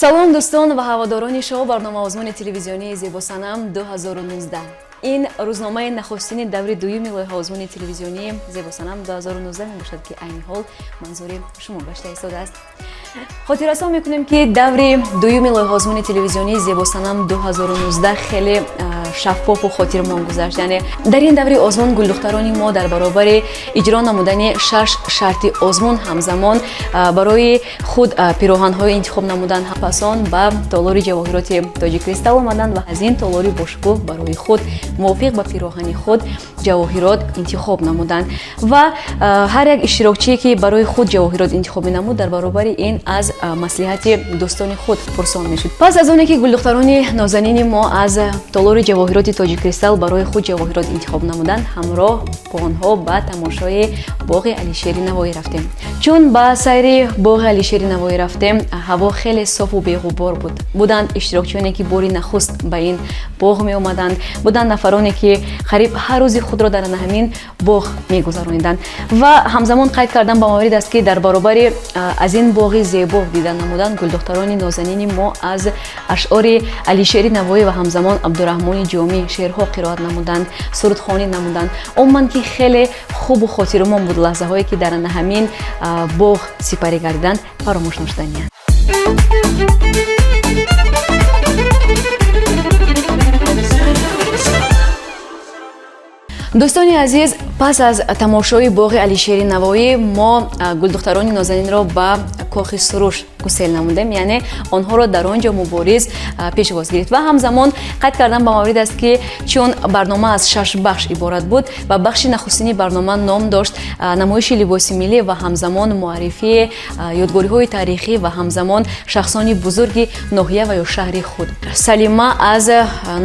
Салом, дӯстон ва ҳаводорони шоу барнома озмуни телевизионии «Зебосанам 2019». Ин рӯзномаи нахустини даври дуюми лоиҳа озмуни телевизионии «Зебосанам 2019» мебошад, ки айни ҳол манзури шумо гашта истодааст. Хотиррасон мекунем, ки даври дуюми лоиҳа озмуни телевизионии «Зебосанам 2019» хеле шаффофу хотирмон гузашт. Яъне дар ин даври озмун гулдухтарони мо дар баробари иҷро намудани шаш шарти озмун, ҳамзамон барои худ пироҳанҳое интихоб намуданд. Пас он ба толори ҷавоҳироти «Тоҷиккристал» омаданд ва аз ин толори бошукӯҳ барои худ мувофиқ ба пироҳани худ ҷавоҳирот интихоб намуданд. Ва ҳар як иштирокчие, ки барои худ ҷавоҳирот интихоб менамуд, дар баробари ин аз маслиҳати дӯстони худ пурсон мешуд. Пас аз оне ки гулдухтарони нозанини мо аз толори ҷавоҳироти «Тоҷиккристал» барои худ ҷавоҳирот интихоб намуданд, ҳамроҳ бо онҳо ба тамошои боғи Алишери Навоӣ рафтем. Чун ба сайри боғи Алишери Навоӣ рафтем, ҳаво хеле софу беғубор буд. Буданд иштирокчиёне, ки бори нахуст ба ин боғ меомаданд, буданд нафароне, ки қариб ҳар рӯзи худро дар ҳамин боғ мегузарониданд. Ва ҳамзамон қайд кардан ба маврид аст, ки дар баробари аз ин боғи зебо дидан намудан, гулдухтарони нозанини мо аз ашъори Алишери Навоӣ ва ҳамзамон Абдураҳмони Ҷомӣ шеърҳо қироат намуданд, сурудхонӣ намуданд. Умуман, ки хеле хубу хотирмон буд. Лаҳзаҳое, ки дар ҳамин боғ сипарӣ гардиданд, фаромӯш нашуданианд. Дӯстони азиз, пас аз тамошои боғи Алишери Навоӣ мо гулдухтарони нозанинро ба кохи Суруш гусел намудем. Яъне онҳоро дар он ҷо Мубориз пешвоз гирифт. Ва ҳамзамон қайд кардан ба маврид аст, ки чун барнома аз шаш бахш иборат буд ва бахши нахустини барнома ном дошт намоиши либоси миллӣ ва ҳамзамон муаррифии ёдгориҳои таърихӣ ва ҳамзамон шахсони бузурги ноҳия ва ё шаҳри худ, Салима аз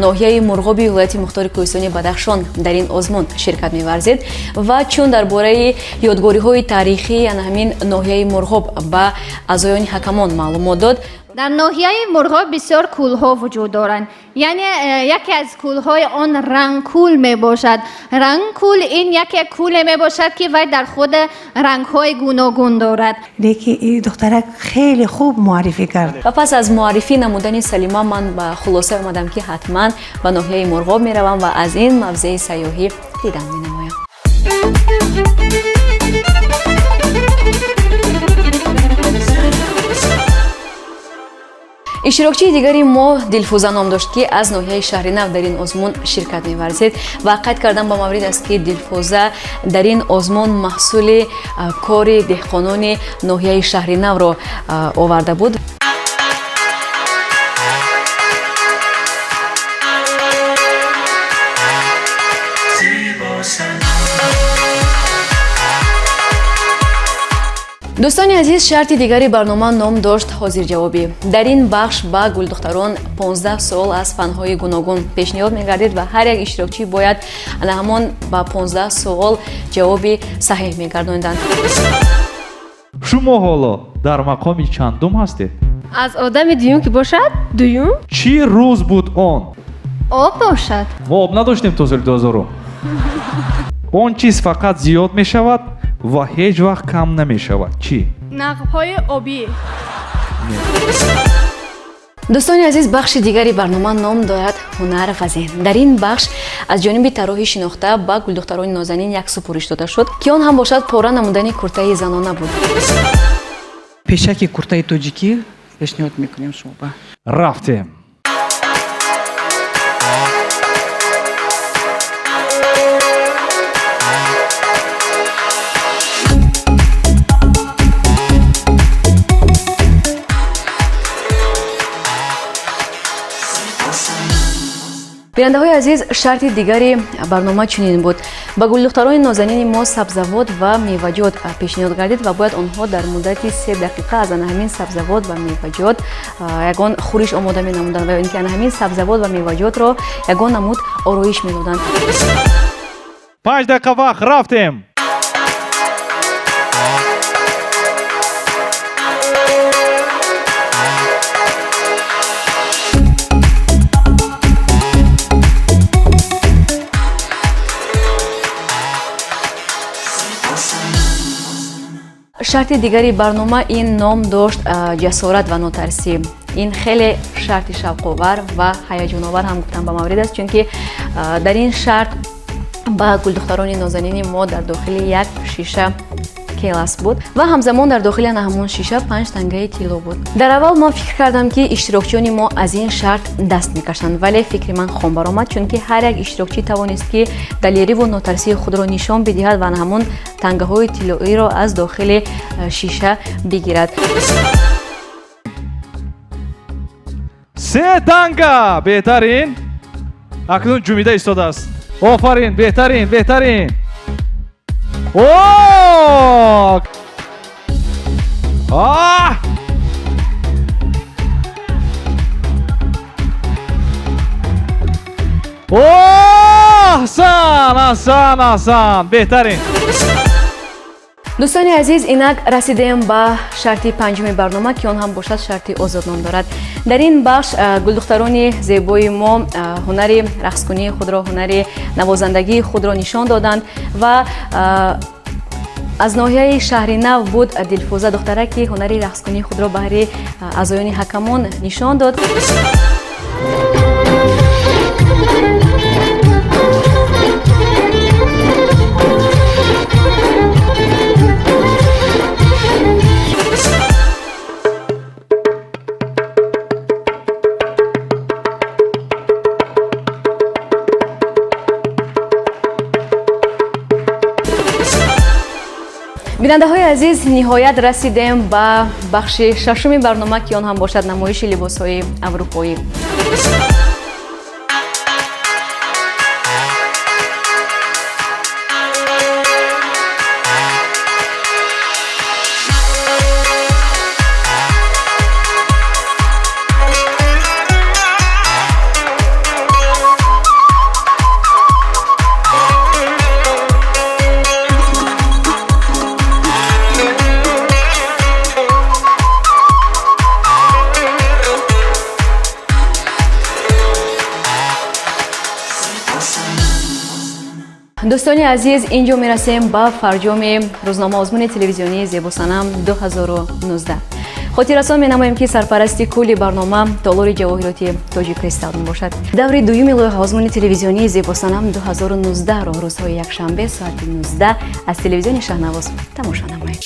ноҳияи Мурғоби вилояти мухтори кӯҳистони Бадахшон дар ин озмун ширкат меварзид. Ва чун дар бораи ёдгориҳои таърихии ана ҳамин ноҳияи Мурғоб ба аъзоёни ҳакамон маълумот дод. Дар ноҳияи Мурғоб бисёр кӯлҳо вуҷуд доранд. Яъне яке аз кӯлҳои он Рангкӯл мебошад. Рангкӯл ин яке кӯле мебошад, ки вай дар худ рангҳои гуногун дорад. Лекин ин духтарак хеле хуб муаррифӣ кард. Ва пас аз муаррифӣ намудани Салима ман ба хулоса омадам, ки ҳатман ба ноҳияи Мурғоб меравам ва аз ин мавзеи сайёҳӣ дидан менамоям. Иштирокчии дигари мо Дилфӯза ном дошт, ки аз ноҳияи Шаҳри Нав дар ин озмун ширкат меварзид. Ва қайд кардан ба маврид аст, ки Дилфӯза дар ин озмун маҳсули кори деҳқонони ноҳияи Шаҳри Навро оварда буд. Дӯстони азиз, шарти дигари барнома ном дошт ҳозирҷавобӣ. Дар ин бахш ба гулдухтарон 15 суол аз фанҳои гуногун пешниҳод мегардид ва ҳар як иштирокчӣ бояд ана ҳамон ба 15 суол ҷавоби саҳеҳ мегардониданд. Шумо ҳоло дар мақоми чандум ҳастед? Аз одами дуюм ки бошад, дуюм. Чӣ рӯз буд он? Об бошад. Мо об надоштем то соли 2000-ум. Он чиз фақат зиёд мешавад ва ҳеҷ вақт кам намешавад. Чӣ? Нақбҳои обӣ. Дӯстони азиз, бахши дигари барнома ном дорад ҳунар ва зеҳн. Дар ин бахш аз ҷониби тарроҳи шинохта ба гулдухтарони нозанин як супориш дода шуд, ки он ҳам бошад пора намудани куртаи занона буд. Пешаки куртаи тоҷикӣ пешниҳод мекунем шумо ба. Рафтем. Бинандаҳои азиз, шарти дигари барнома чунин буд: ба гулдухтарони нозанини мо сабзавот ва меваҷот пешниҳод гардид ва бояд онҳо дар муддати 3 дақиқа аз ана ҳамин сабзавот ва меваҷот ягон хӯриш омода менамуданд ва ё ин ки ана ҳамин сабзавот ва меваҷотро ягон намуд ороиш медоданд. 5 дақиқа вақт, рафтем. Шарти дигари барнома ин ном дошт ҷасорат ва нотарсӣ. Ин хеле шарти шавқовар ва ҳаяҷоновар ҳам гуфтам ба маврид аст, чунки дар ин шарт ба гулдухтарони нозанини мо дар дохили як шиша келас буд ва ҳамзамон дар дохили ана ҳамон шиша 5 тангаи тилло буд. Дар аввал ман фикр кардам, ки иштирокчиёни мо аз ин шарт даст мекашанд, вале фикри ман хом баромад, чунки ҳар як иштирокчӣ тавонист, ки далериву нотарсии худро нишон бидиҳад ва ана ҳамон тангаҳои тиллоиро аз дохили шиша бигирад. 3 танга! Беҳтарин! Акнун ҷумида истодааст. Офарин, беҳтарин, беҳтарин! О! А! О! Аҳсан, аҳсан, аҳсан! Беҳтарин! Дӯстони азиз, инак расидем ба шарти панҷуми барнома, ки он ҳам бошад шарти озод ном дорад. Дар ин бахш гулдухтарони зебои мо ҳунари рақскунии худро, ҳунари навозандагии худро нишон доданд ва аз ноҳияи шаҳри нав буд Дилфӯза, духтара, ки ҳунари рақскунии худро баҳри аъзоёни ҳакамон нишон дод. Бинандаҳои азиз, ниҳоят расидем ба бахши шашуми барнома, ки он ҳам бошад намоиши либосҳои аврупоӣ. Дӯстони азиз, инҷо мерасем ба фарҷоми рӯзномаозмуни телевизионии Зебосанам 2019. Хотиррасон менамоем, ки сарпарасти кулли барнома толори ҷавоҳироти Тоҷи Кристал мебошад. Даври дуюми лоиҳаозмуни телевизионии Зебосанам 2019-ро рӯзҳои якшанбе соати 19 аз телевизиони Шаҳнавоз тамошо намоед.